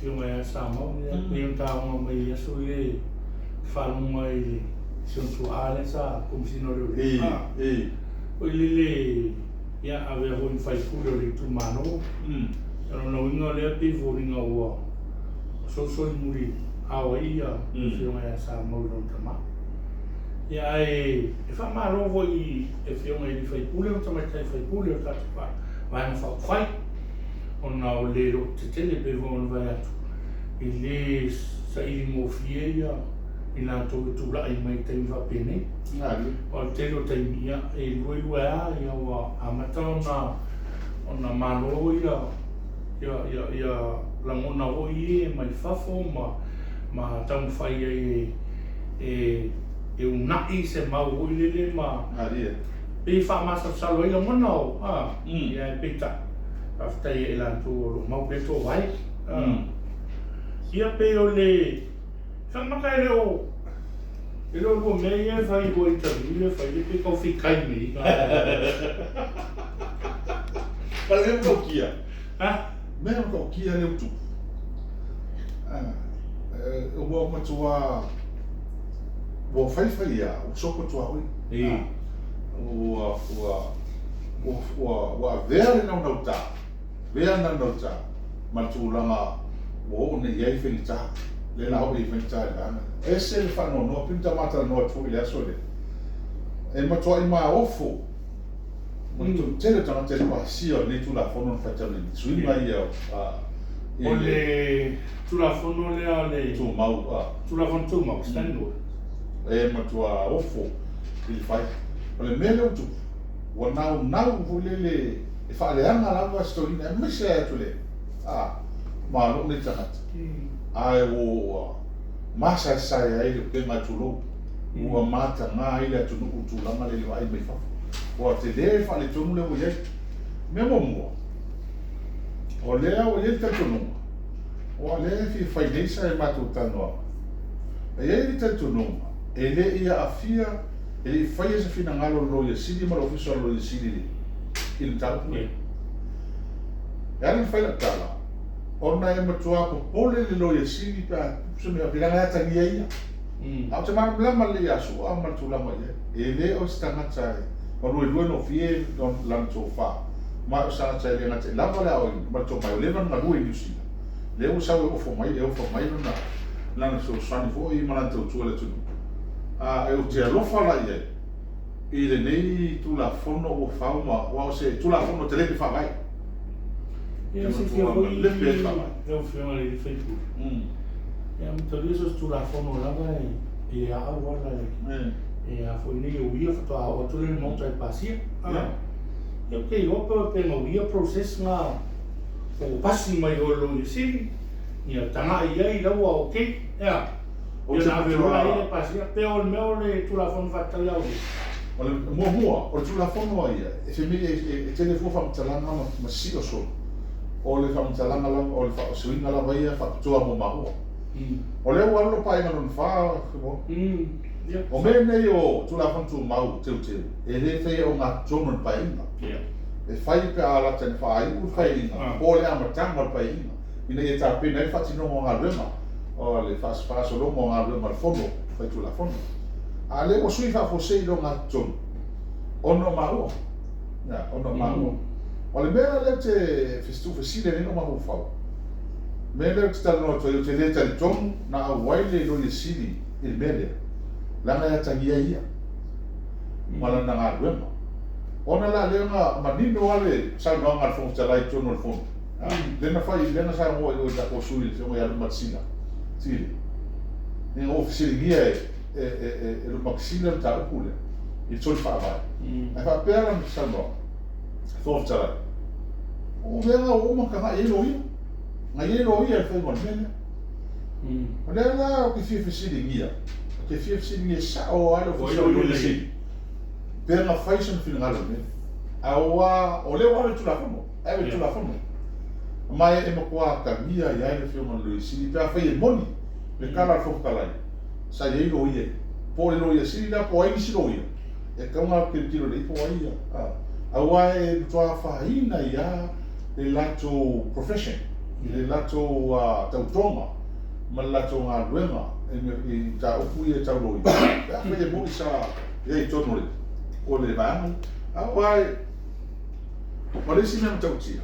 Afioga ia Samau, ia pei ona taoga mai i aso ia e faalogo ai i si ona tuaa lea sa Komesina o Leoleo. Foi lele, ia avea foi ma faipule o le itumalo. O lona uiga o lea e pei e foliga ua solisoli muliao ai ia le Afioga ia Samau i lona tama. Ia ae e faamalo foi i Afioga i sui usufono ma tamaitai sui usufono o le tatou Vaega Faaupufai ona o le lototetele pei foi ona fai atu, e le saili gofie ia i latou e tulai mai i taimi faapenei. Aua o le tele o taimi, ia, e lua lua lava, ia ua amata ona ona malo ia ia ia ia lagona foi ia mai fafo ma ma taumafai ai e e uunai se mau foi lele ma pei e faamasalosalo ai lagona o a, ia ae peitai, faafetai ia i latou o lo o mau pea toovae. Ia pei o le faamata e le o e le o lua mea ia e fai lua interview ia e fai ia pei e tau fekai mai ai. Pale mea matautia. Ha? Mea matautia lea ua tupu. Ua matua ua faifai ia, ua sopo tuaoi. Ua ua ua ua ua avea le naunauta, avea le naunauta ma le tulaga ua oo nei i ai faigata. Lea la oo i ai faigata i le vaega lea. E ese le faanoanoa, pei ona ma talanoa atu foi i le aso lea. E matuai maofo ma le toatele o tagata i le pasia o lenei Tulafono na fai talu ai nei, suiga ia i O le Tulafono lea o le Tumau, Tulafono Tumau, Standing Order. E matua ofo i le fai. O le mea lea ua tupu, ua naunau foi lele e faaleaga lava se toeaina, aemaise lava atu le ma lou nei tagata, ae ua masaesae ai le upega tulou. Ua mataga ai le atunuu i tulaga lea i le vaai mai fafo. Ua tele le faaletonu lea ua i ai. Mea muamua, o lea ua i ai le talitonuga, aua o lea e fia fai nei sa matou talanoaga, e i ai le talitonuga e le i aafia, e le i faia se finagalo o le Loia Sili ma le Ofisa o le Loia Sili i le mataupu lea. E ala ona fai lau tala, ona e matua popole le Loia Sili pe a tupu se mea faapea, leaga e atagia ia. Ae ou te malamalama lelei ia Su'a ma le tulaga o i ai. E le o se tagata e maluelue gofie lana tofa, ma o se tagata e le gata i lava le aoaoina ma le tomai, ua leva ona galue i Niu Sila, lea ua sau e ofo mai, e ofo mai lona lana fesoasoani foi ma lana tautua i le atunuu. Ae ou te alofa la i ai i lenei Tulafono ua fau ma, aua o se Tulafono e talepe faavae. Ia, silafia foi lau Afioga i le sui usufono, ia mataulia so o se Tulafono lava e a auala e a foi nei e uia faatoa oo atu lea i le Maota e pasia. Ia ou te iloa pe na uia process na ua pasi mai o le Loia Sili, ia tagai i ai la ua ok, ea. Ia na ave loa lea e pasia. Pe o le mea o le Tulafono faatatau ia uia. O le muamua, o le Tulafono a ia, e fai e tele fua faamatalaga ma sio solo. O le faamatalaga lava, o le suiga lava ia faapitoa mo maua. O lea ua alu lau Paeaiga lona fa, O mea nei o Tulafono Tumau teuteu, e le faia ogatotonu e le Paeaiga. E fai pe a lata ina faaiu le Paeaiga po o le amataga o le Paeaiga, ina ia tapena ai le faatinoga o galuega, o le faagasologa o galuega a le Fono Faitulafono. A o lea ua sui faafuasei i le ogatotonu ona o maua. Ona o maua. O le mea la lea ou te tuufesili ai nei lou mafaufau, mea lea ou te talanoa atu ai, ou te le talitonu na auai le Loia Sili i le mea lea, leaga e atagia ai ia ma lana galuega. Ona la lea na manino lava le saunoaga a le Fofoga Fetalai i totonu o le Fono, lea na fai, lea na saunoa i o i tatou sui le Afioga ia Lumatasila Tile, ina ua fesiligia e e Lumatasila le mataupu lea i le soli faavae. Ae faapea lana saunoaga, Fofoga Fetalai, o mea na ua uma ona tagai i ai loia, na i ai loia i le faiga o le mea lea. O lea la ou te fia fesiligia, ou te fia fesiligia sao lava le Ofisa o le Loia Sili, pe na fai sona finagalo i le mea lea. Aua o lea ua ave i le Tulafono, ave i le Tulafono. Ma e matua atagia ai lava le Afioga i le Loia Sili pe afai e moni le tala a le Fofoga Fetalai, sa i ai loia, po o le Loia Sili la po o ai nisi loia, e tatau ona tilotilo lelei po o ai ia, aua e matua afaina ai lava le latou profession. I le latou tautoga ma le latou galuega i mataupu ia tau loia, pe afai e moni sa i ai i totonu o le vaega lea. Aua o le isi mea matautia,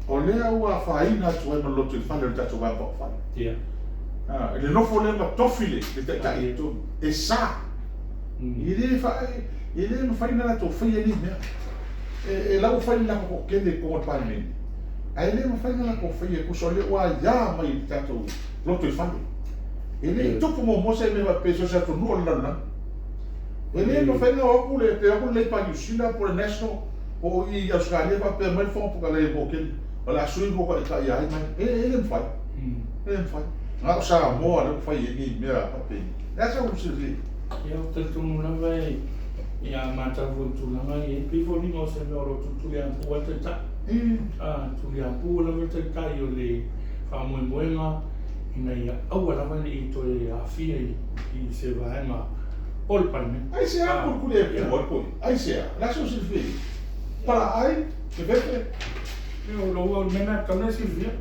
o lea ua afaina atu ai ma le lotoifale o le tatou Vaega Faaupufai. I le nofo lea ma tofi le taitai i totonu, e sa. E le mafai ona latou faia nei mea. E la ua fai le latou toatele i totonu o le Palemene, ae le mafai ona latou faia e tusa o lea ua aia mai i le tatou lotoifale. E le i tupu muamua se mea faapea i so o se atunuu o le lalolagi. E le mafai ona o atu le, pe o atu le Labour i Niu Sila po o le National po o i Ausetalia faapea mai le Fofoga Fetalai o le toatele, o le a sui le tou taitai ia ai ma ai. E le mafai. E le mafai. Na o Samoa lea ua fai ai nei mea faapeni. O le a sau silafia i ai? Ia, ou te talitonu lava e, a matau foi i tulaga ia, e pei foliga o se mea o lo o tulituliaupu ai le taitai. Tuliaupu lava le taitai o le faamoemoega ina ia aua lava ne i toe aafia i se vaega o le Palemene. Aisea tulituliaupu ai le toeaina? Aisea? O le a sau silafia i ai? Palaai? Fefe? Ia, o lou mea lena e tatau ona e silafia.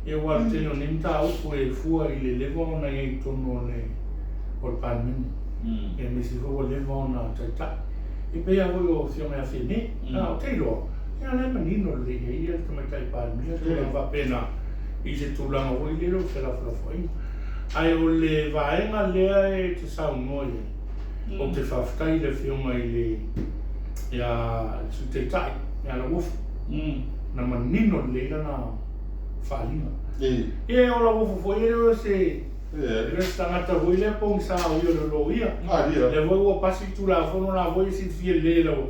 Ia, aua o le tele o nei mataupu e fua i le leva ona i ai i totonu o le Palemene, aemaise foi ua leva ona taitai. E pei lava foi o Afioga ia Fiame, ou te iloa, ia o la e manino lelei i ai le Tamaitai Palemia, tulaga faapena i se tulaga foi lele o felafolafoaiga. Ae o le vaega lea e te saunoa i ai, ou te faafetai i le Afioga i le Sui Taitai ia Lauofo, na manino lelei lana faaaliga. Ia o Lauofo foi e le o se tagata foi lea pogisa o ia o le loia. Lea foi ua pasi le Tulafono la foi e silafia lelei e lau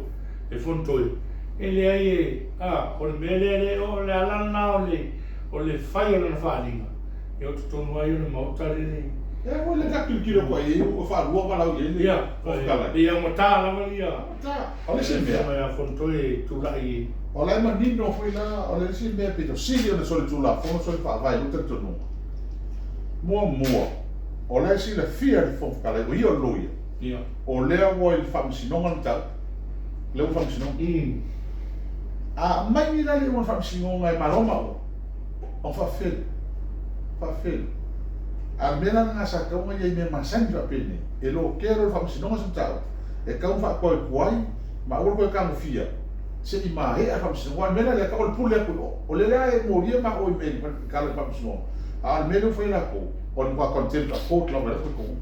e Fonotoe. E leai e, o le mea lea, o le ala lena o le fai o lana faaaliga, e o totonu ai o le Maota lele. E foi le ta tilotilo atu ai, ua faalua valaau i ai le Fofoga Fetalai. Ia, pei augata lava ia. O le isi mea. Mai a Fonotoe e tulai. O la e manino foi la, o le isi mea pito sili ona solitulafono solifaavae i lou talitonuga. Muamua, o la e silafia e le Fofoga Fetalai, o ia o le loia. O lea ua i le Faamasinoga le mataupu. O lea ua i le Faamasinoga. A aumai nei la le iuga o le Faamasinoga e malo maua, o faafefea. Faafefea. A o le mea la lena sa tatau ona i ai i mea masani faapenei, e lokea loa e le Faamasinoga se mataupu, e tatau ona faatuaituai ma aua le toe tagofia se i maea le Faamasinoga. Aua o le mea la lea, o le pule atu i o. O lea la e molia maua i mea i tala i le Faamasinoga, a o le mea lea ua fai e latou, o le matua contempt of court lava i lau faitauga.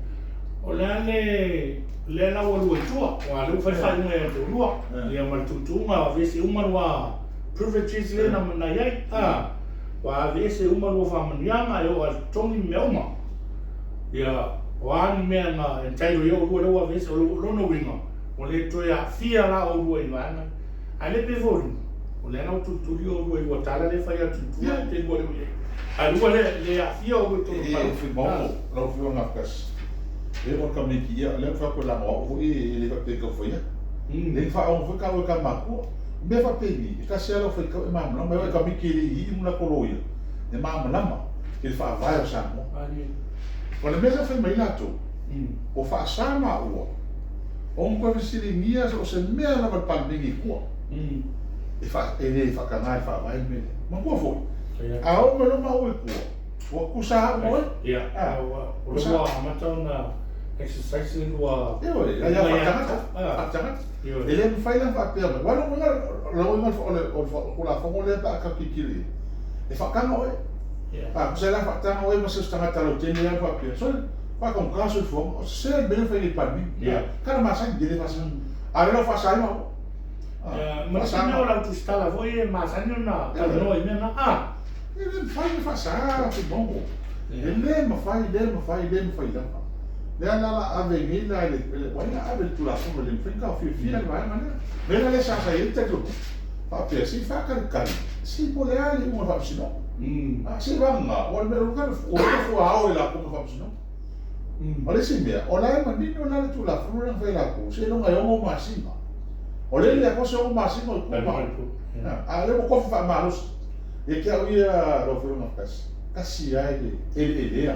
O le a le lea la ua lua i tua, aua o lea ua fai le faaiuga ia te oulua, ia ma le tuutuuga o aveese uma lua privileges lea na i ai, a, ua aveese uma lua faamanuiaga e oo lava i le totogi ma mea uma. Ia, o a ni mea na entitle ai oulua lea ua aveese, o lona uiga, ua le toe aafia la oulua i vaega ia. Ae le pei foliga, o lea la ua tulituli oulua i lua tala lea e fai atu i tua, e te lua le o i ai. Ae lua le aafia oulua i totonu o le palota. Fuimaono, lau Afioga Gafatasi, e oo i le Kamiki, ia, lea na fai atu e lago au foi e le faapea e tau fai atu. Le na faaoga foi taua e ta matua. O mea faapeni, e tasi lava lau faitau e malamalama, e oo i Kamiki e le i ii ma latou loia, e malamalama i le faavae o Samoa. O le mea sa fai mai ai latou, o faasa maua ona toe fesiligia so o se mea lava i le Palemene i tua, e le faataga i le faavae le mea lea. Manatua foi, a oo mai loa maua i tua, ua tutusa lava uma oe. Ia, o lea ua amata ona exercise le lua. Ioe, aia faatagata, faatagata. E le mafai la ona faapea mai, aua o lona uiga o le Tulafono lea pe a tatou tilotilo i ai, e faataga oe. A tusa la faataga oe ma se tagata lautele lava faapea, sole, faataugata le soifuaga, o se le mea lea e fai nei e le Palemene. Tala masani, e le faasa. A o lea la ua faasa ai maua. Ma le isi mea o lau tusitala foi e masani ona talanoa i mea na. E le mafai ona faasa Fuimaono. E le mafai, le mafai, le mafai lava. Lea la la ave nei la i le, ua ia ave i le Tulafono e le mafai ona taofiofia le vaega lea. Mea la lea sa sa i ai le talitonuga, faapea se i faatalitali, se po o le a le iuga o le Faamasinoga. A se i vagana, ua le fuaao e latou ma le Faamasinoga. O le isi mea, o la e manino la le Tulafono lea na fai e latou, seiloga e 6 masina. O lea e le atoa se 6 masina o i tua ma a o lea ua tofi faamalosi. Ia te au ia lau Afioga Gafatasi, tasi lava e le eleelea.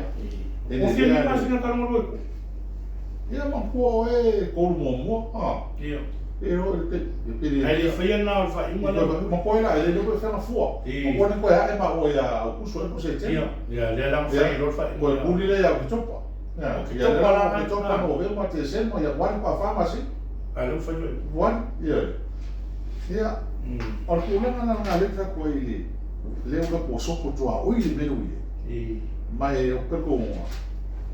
Ua fia ni masina talu ona lua i tua? Ia manatua oe e tolu muamua. E o le pe le Ae le faia lena o le faaiuga lea. Ma koe la e le koe fanga fua. Ma koe ni koe ae ma o ia Aukuso e po Setema. Ia, lea la na fai loa le faaiuga. Koe kuli lea ia Oketopa. Oketopa la na. Oketopa, Novema, Tesema, Ianuari pa fa masina. A lea ua fai loa. Uali, ia. Ia, o le tulaga la lena lea tatou ai i le lea ua tatou sopo tuaoi le mea ua i ai. Ma e o talitonu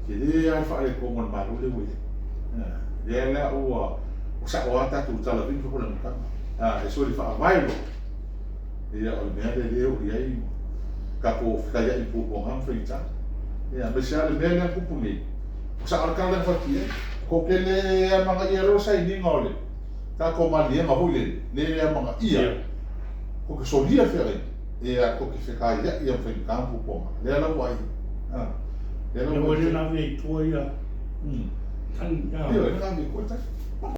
tele lava le faaletonu o le Malo lea ua i ai. Lea la ua sao lava tatou tala foi ma le amataga. E soli faavae loa, ia o le mea lea lea ua i ai tatou fetaiai i puapuaga ma faigata. Ia, aemaise lava le mea lea na tupu nei, ua sao lava le tala lea na fai atu i ai. Tou te le amanaia loa le sainiga o le tatou maliega foi lele, le amanaia, tou te solia le feagaiga, ia tou te fetaiai ma faigata ma puapuaga. Lea la ua ai. Lea la ua ai. Lea na ave ai i tua ia tagi. Ioe, na ave i tua tagi.